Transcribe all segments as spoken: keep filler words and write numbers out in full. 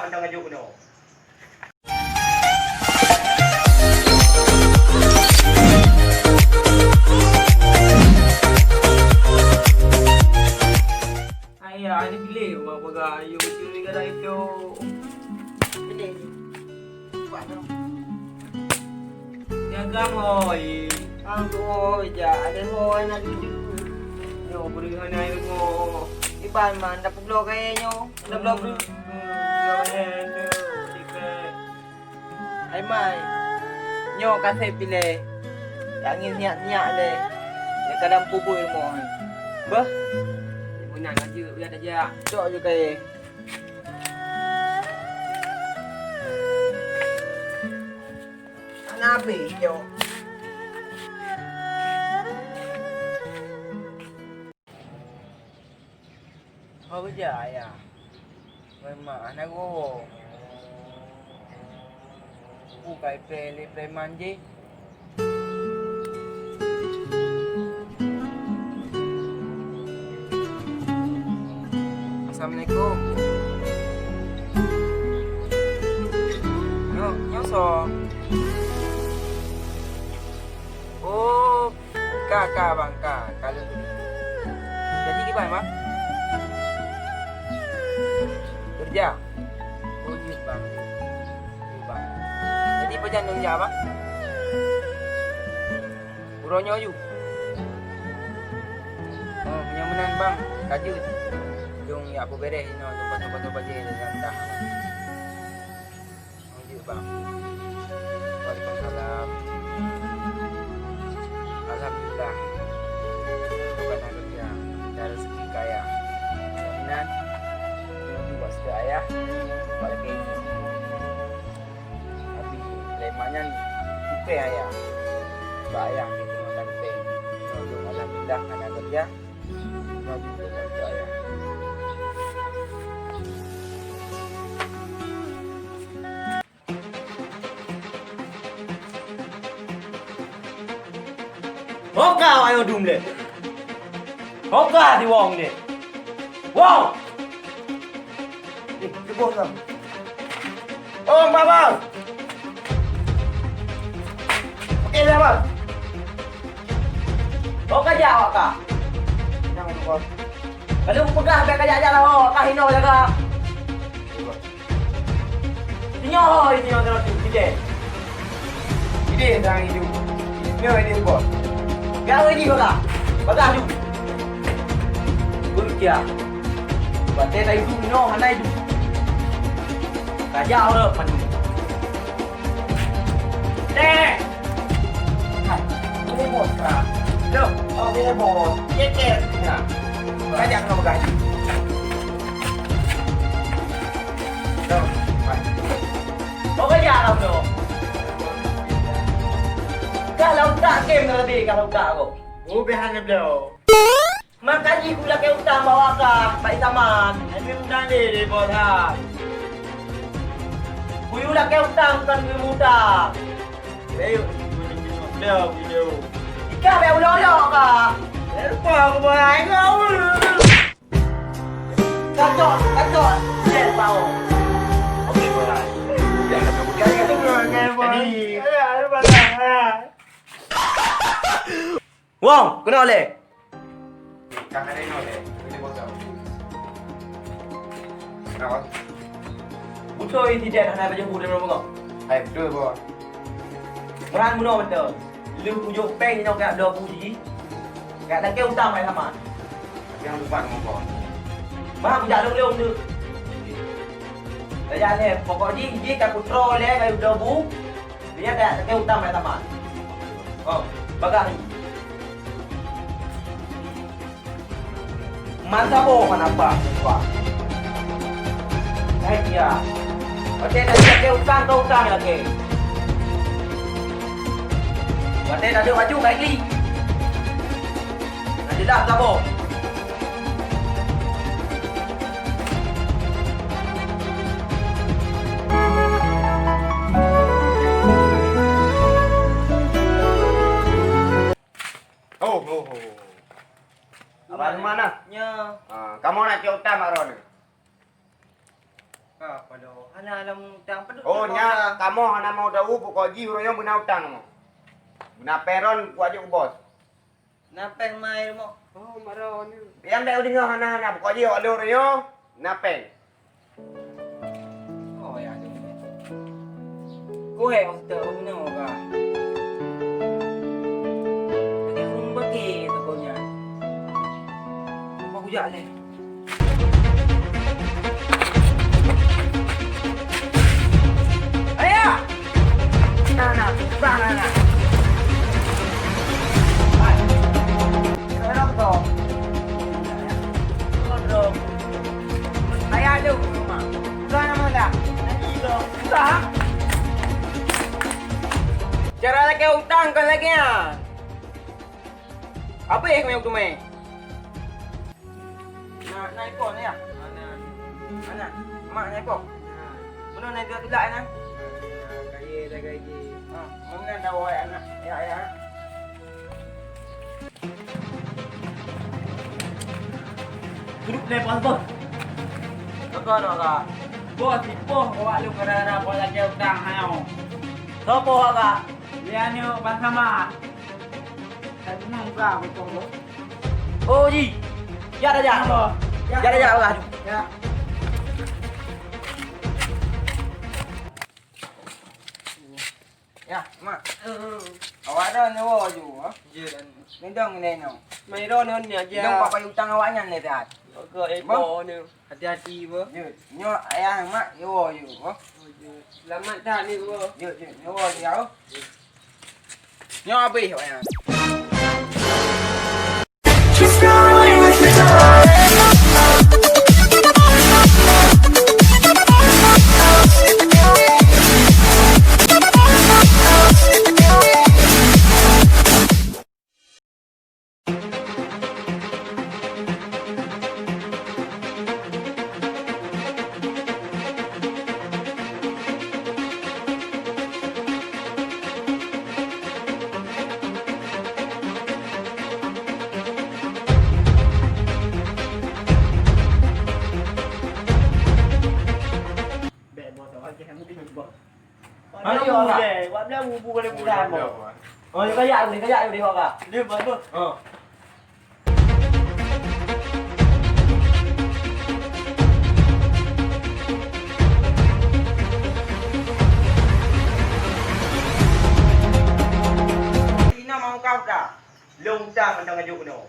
Pandang aja kena. Ayah, ada pilih, bapak pegang ayu kecil ni kadang itu. Pilih. Buat tu. Jaga moi. Ang tuoi ja, ada moi nak duduk. Nyo beri hana ilmu. Iban man, dah pebloe kaya nyo, dah bloe beri. Ai mai. Nyo kaseb pilih. Angin nyak-nyak le. Ya kadang pubui mo. Beh. Ibu nak ngaji, biar aja. Cok je kaya. Hana habéh jok. Ho beujak ayah. Memang hana gowoe. Bukai pèng lé preman jih. Assalamualaikum. Nyoe, nyoe soe? Oh, ka, ka, bang, ka, ka lôn teurimong. Jadi kiban, bang? Keureuja? Oh, jeuet, bang. Jeuet, bang. Jadi pajan lôn jak, bang? Uroe nyoe ju. Oh, meunyoe meunan, bang, ka jeuet. Lôn jak peubeuréh inoe, lôn pasoe-pasoe bajèe lôn gantah. Oh, jeuet, bang. Waalaikumsalam. Alhamdulillah. Bukan hana keureuja, dan rezeki kaya. Meunan, lôn ju bak sidroe ayah, bak lakèe. Tapi lé mak nyan jipèng ayah. Bak ayah pih teuma kan pèng. Nyoe lôn alhamdulillah hana keureuja. Nyoe lôn bantu ayah. Ho ka awak nyoe dum lé? Ho ka di wong lé? Wong! Eh, keuboh lom. Oh, Mak Bang! Oke, dah, Bang. Ho ka jak awak ka? Nyang, Bang. Kalau peugah bèk ka jak-jak lah, ho, ka hinoe jaga. Nyoe, nyoe, nyoe, nyoe, idéh. Idéh sang idup. Nyoe idéh bos. Gawe jih bagah. Bagah ju. Beureukia. Batèe ta idup nyoe hana idup. Raja ureueng mandum. Deh. Hai, ini bos, Kak. Loh, oh, ini bos. Cek, cek. Nah. Raja kena bagah. Loh, hai. Kau kerja lah, bro. Kah lah utak game tadi, kah lah utak aku. Oh, bihan ni, bro. Maka jih kulakèe utang bak awak kah, bak Isaman. Hai, meunan deh, deh, bos, hai. Kuyue lakèe utang, kon kuyue mutang. Ayo, beliau, beliau. Ikah bèk ulok-ulok kah? Lupa aku, bos, hai, kau. Kacok, kacok. Yes, bau. Oke, bos. Ya, kacok. Jadi, ayo, ayo, bos. Wong, keunoe lé. Ka keunoe lé. Ini bos. Kenapa? Beutôi si Jet hana pajoh bu dalam rongkong? Hai, beutôi, bos. Meuhan bunoe mantong. Lheueh kujok péng nyoe keu dua bu jih. Keu lakèe utang bak Saman. Tapi hana teumpat ngon bos. Bah, kujak lôn-lôn tu. Tajak lé, pokok jih, jih ka kutroe lé keu dua bu. Dia dah, dia utang dah tamat. Oh, bagah ni. Masa boh mana apa? Apa? Eh, ya. Watèe dah dia utang, kau utang lagi. Watèe dah ada baju, baik li. Nah, jelas tak boh? Oh, oh, oh. Abang Lukman nah? Nyo. Ah, kamoe nak cok utang bak droeneuh. Ka padahai hana lam utang padub. Oh, nyan kamoe hana mau tahu, pokok jih uroe nyoe beuna utang kamoe. Beuna péng droen kuajak keu bos. Na péng mai rumoh. Oh, maro ni. Nyang bèk udeungoe hana-hana, pokok jih awak lôn uroe nyoe na péng. Oh, ya, tu. Kuhek waktu guna ka. Lagi ureueng bagi tokonya. Mau kujak leh. Ayah! Nah, nah, nah, nah, nah. Hai. Kenapa kau? Ayah lu, rumah. Udah nama dah? Udah. Cara lagèe utang kon lagèe nyan. Apa ya kau yang utang? Na, na ipo ni ya? Ana. Ana. Mak na ipo? Na. Mana na dia tulak na? Na, kaya dah gaji. Ha, mana dah wai anak? Ya, ya. Dudoe lé bos, bos. Pakon awak, Kak? Bos, ipoh awak lôn gara-gara bos lagèe utang hai nyoe. Soe poh awak, Kak? Lé aneuk Bang Samad. Hai, bungong ka, bos, bos. Oh, ji. Jak dah jak. Bos. Jak dah jak, bos. Ya. Ya, mak. Awak dah nyoe ju, ha? Ya, dan. Ni dong ni no. Mai ro non ni aja. Dong pakai utang awak nyan ni, Dad. Oke, eh, Bang. Ni. Hati-hati, Bang. Ya, nyo ayah mak nyoe ju, ha? Oh, ya. Selamat dah ni, Bang. Ya, ya, nyoe ju, ya. Nyoe habis awak nyan. Bèk, bos, awak kira mungkin, bos. Mana bu deh? Wak bilang bu, bu boleh mudah, bos. Oh, ni kayak ni, kayak ni, bos. Dia, bos, bos. Oh. Ina mau kau dah. Long time mantong aju keunoe.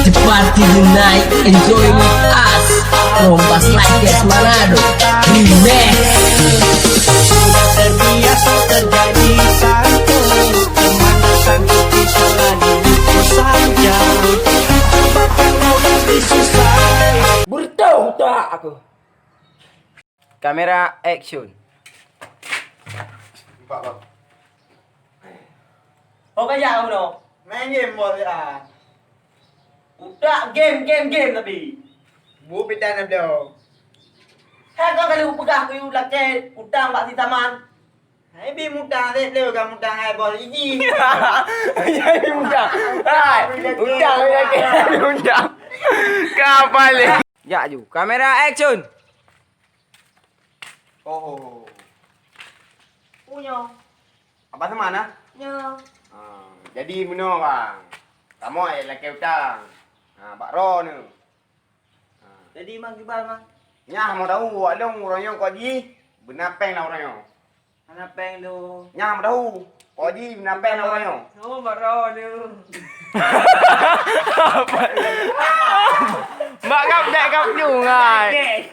Cepat tidur naik, enjoy with us. Kompas Lifeguard Manado. Remix. Sudah terbiasa terjadi satu pemanasan, kita lagi itu saja. Bakal mau lebih susah. Bertauh tak aku? Kamera action. Empat, Bang. Oh, kaya kamu tu. Main game, bos, ya. Utak game, game, game tapi. Bu pitan na blo. Hai kau kali peugah keu lakèe utang bak si Saman. Hai bi mutang, lé lé ka mutang hai bos iji. Hai bi mutang. Hai, utang lakèe, hai bi mutang. Ka paléng. Jak ju. Kamera action. Oh. Punyo. Abang Saman na? Nyo. Ha, jadi meunoe, Bang. Kamoe lakèe utang. Ha, bak droeneuh. Ha. Jadi, Mang, kiban, Mang? Nyan hana tahu, awak lôn uroe nyoe kok jih beuna péng lam uroe nyoe. Hana péng lôn. Nyan hana tahu, kok jih beuna péng lam uroe nyoe. Oh, bak droeneuh. Mak gap dek gap nyung, hai.